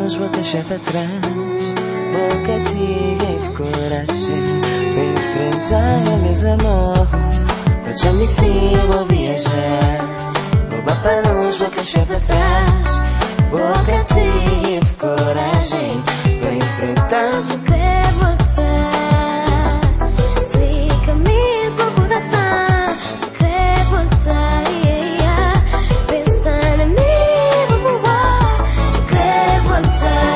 luz, vou deixar para trás. Boca tive coragem para enfrentar meus amor. Vou já me sim, vou viajar. Vou para luz, vou deixar para trás. Boca tive coragem para enfrentar. Eu quero voltar, explica-me o coração. Eu quero voltar, yeah, yeah. Pensando em mim, vou voar. Eu quero voltar,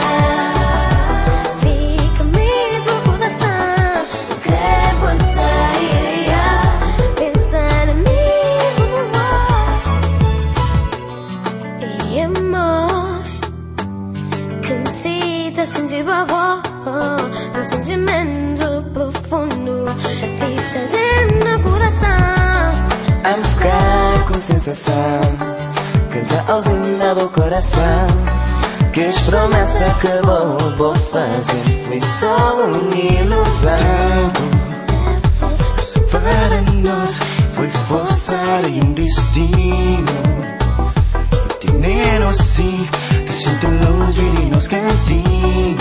explica-me o coração. Eu quero voltar, yeah, yeah. Pensando em mim, vou voar. E amor que te dá sentir vovó, um sentimento profundo te trazendo no coração. A ficar com sensação Canta ausente do coração Que as promessas que vou fazer Foi só uma ilusão. Tempo que separa nós foi forçar e um destino. Dinheiro assim, te sinto longe de nos cantinho.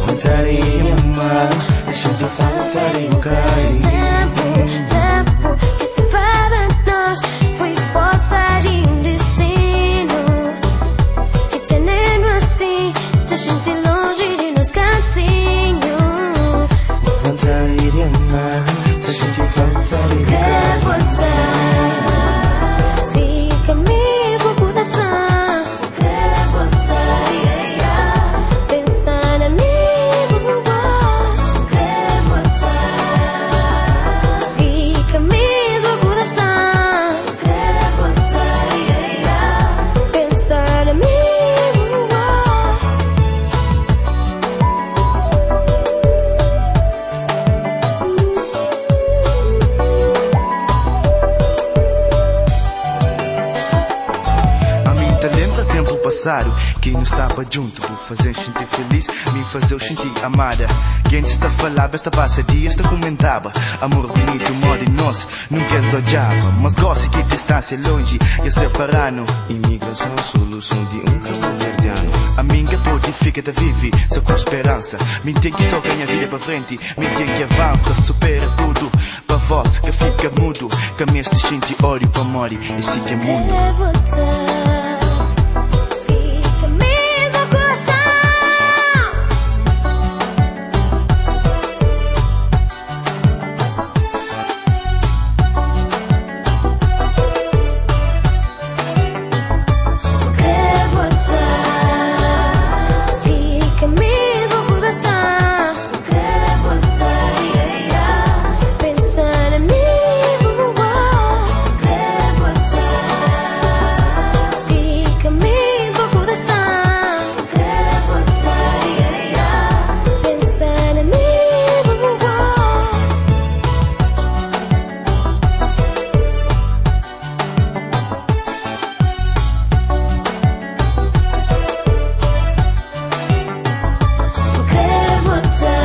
Vontade de amar, te sinto falta de um carinho. Tempo, tempo que separa nós foi força de um destino. Que tenendo assim, te senti longe de nos cantinho. Vontade de amar, te sinto falta de um Quero carinho. voltar, fica-me o coração. Quero voltar, yeah, yeah. Pensando em mim, vou voar. Quero voltar, fica-me o coração. Quero voltar, yeah, yeah. Pensando em mim, vou voar. A mim te lembra tempo passado Que não estava junto. Vou fazer sentir feliz, me fazer sentir amada. Quem está falava, esta passa dias, te comentava. Amor bonito, modo nós, nunca odiava. Mas gosto que distância longe, e separando. Imigração, solução de um cabo-verdiano. A mim que pode fica te vive, só com esperança. Me tem que tocar minha vida pra frente, me tem que avança, supera tudo. Pa voz que fica mudo, que me este sente ódio pa morrer, e se que é mundo. Quero voltar, fica-me do coração. Quero voltar, fica-me do coração. Quero voltar, yeah, yeah. Pensando em mim, vou voar. Quero voltar, fica-me do coração. Quero voltar, yeah, yeah. Pensando em mim, vou voar. Quero voltar,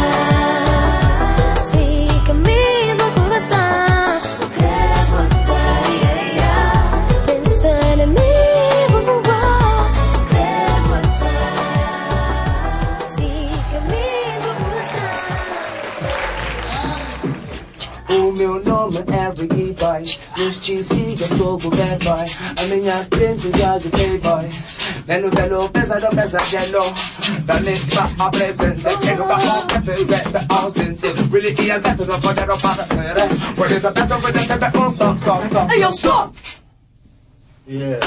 fica-me do coração. Quero voltar, yeah, yeah. Pensando em mim, vou voar. Quero voltar, fica-me do coração. O meu nome é Ricky Boy. Neste siga sou o bad boy. A minha frente já de playboy. Neno velo pesado pesadelo. Dale pa a presente. Que nunca o que se ausente. Really ian teto no poder para ser. When it's a better with the stop stop stop. Hey, yo, stop! Yeah.